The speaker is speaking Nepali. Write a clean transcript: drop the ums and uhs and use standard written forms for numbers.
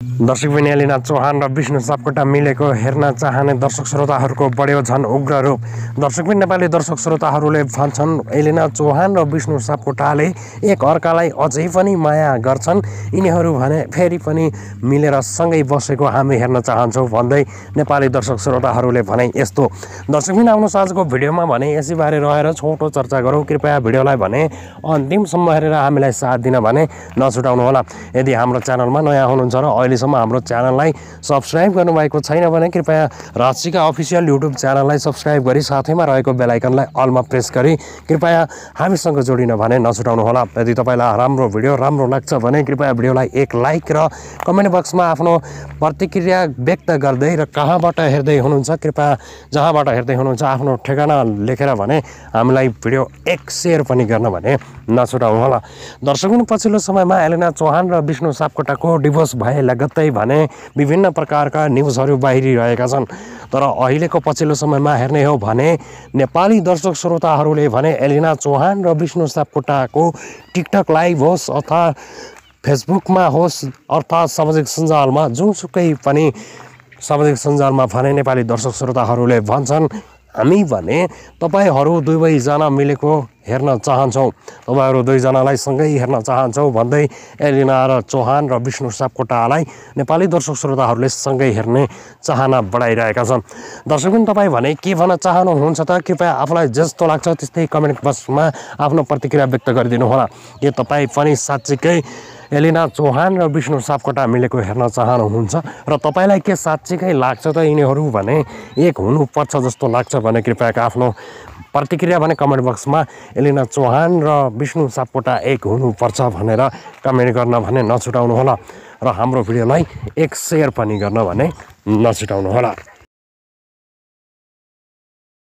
दर्शक बहिनी एलिना चौहान र विष्णु सापकोटा मिलेको हेर्न चाहने दर्शक श्रोताहरूको बढ्यो झन् उग्र रूप। दर्शक बहिनी नेपाली दर्शक श्रोताहरूले भन्छन् एलिना चौहान र विष्णु सापकोटाले एक अर्कालाई अझै पनि माया गर्छन्, यिनीहरू भने फेरि पनि मिलेर सँगै बसेको हामी हेर्न चाहन्छौँ भन्दै नेपाली दर्शक श्रोताहरूले भने यस्तो। दर्शक बहिनी आफ्नो आजको भिडियोमा भने यसैबारे रहेर छोटो चर्चा गरौँ। कृपया भिडियोलाई भने अन्तिमसम्म हेरेर हामीलाई साथ दिन भने नछुटाउनुहोला। यदि हाम्रो च्यानलमा नयाँ हुनुहुन्छ र अहिलेसम्म हाम्रो च्यानललाई सब्स्क्राइब गर्नुभएको छैन भने कृपया राजशिका अफिसियल युट्युब च्यानललाई सब्स्क्राइब गरी साथैमा रहेको बेल आइकनलाई अलमा प्रेस गरी कृपया हामीसँग जोडिन भने नछुटाउनुहोला। यदि तपाईँलाई हाम्रो भिडियो राम्रो लाग्छ भने कृपया भिडियोलाई एक लाइक र कमेन्ट बक्समा आफ्नो प्रतिक्रिया व्यक्त गर्दै र कहाँबाट हेर्दै हुनुहुन्छ कृपया जहाँबाट हेर्दै हुनुहुन्छ आफ्नो ठेगाना लेखेर भने हामीलाई भिडियो एक सेयर पनि गर्न भने नछुटाउनुहोला। दर्शकहरू पछिल्लो समयमा एलिना चौहान र विष्णु सापकोटाको डिभोर्स भए लगत्तै भने विभिन्न प्रकारका न्युजहरू बाहिरिरहेका छन्। तर अहिलेको पछिल्लो समयमा हेर्ने हो भने नेपाली दर्शक श्रोताहरूले भने एलिना चौहान र विष्णु सापकोटाको टिकटक लाइभ होस् अथवा फेसबुकमा होस् अर्थात् सामाजिक सञ्जालमा जुनसुकै पनि सामाजिक सञ्जालमा भने नेपाली दर्शक श्रोताहरूले भन्छन् हामी भने तपाईहरू दुवैजना मिलेको हेर्न चाहन्छौँ, तपाईहरू दुईजनालाई सँगै हेर्न चाहन्छौँ भन्दै एलिना र चौहान र विष्णु सापकोटालाई नेपाली दर्शक श्रोताहरूले सँगै हेर्ने चाहना बढाइरहेका छन्। दर्शकबिन तपाईँ भने के भन्न चाहनुहुन्छ त कृपया आफूलाई जस्तो लाग्छ त्यस्तै कमेन्ट बक्समा आफ्नो प्रतिक्रिया व्यक्त गरिदिनु होला। के तपाईँ पनि साँच्चीकै एलिना चौहान र विष्णु सापकोटा मिलेको हेर्न चाहनुहुन्छ र तपाईँलाई के साँच्चीकै लाग्छ त यिनीहरू भने एक हुनुपर्छ जस्तो लाग्छ भने कृपया आफ्नो प्रतिक्रिया भने कमेन्ट बक्समा एलिना चौहान र विष्णु सापकोटा एक हुनुपर्छ भनेर कमेन्ट गर्न भने नछुटाउनुहोला र हाम्रो भिडियोलाई एक सेयर पनि गर्न भने नछुटाउनुहोला।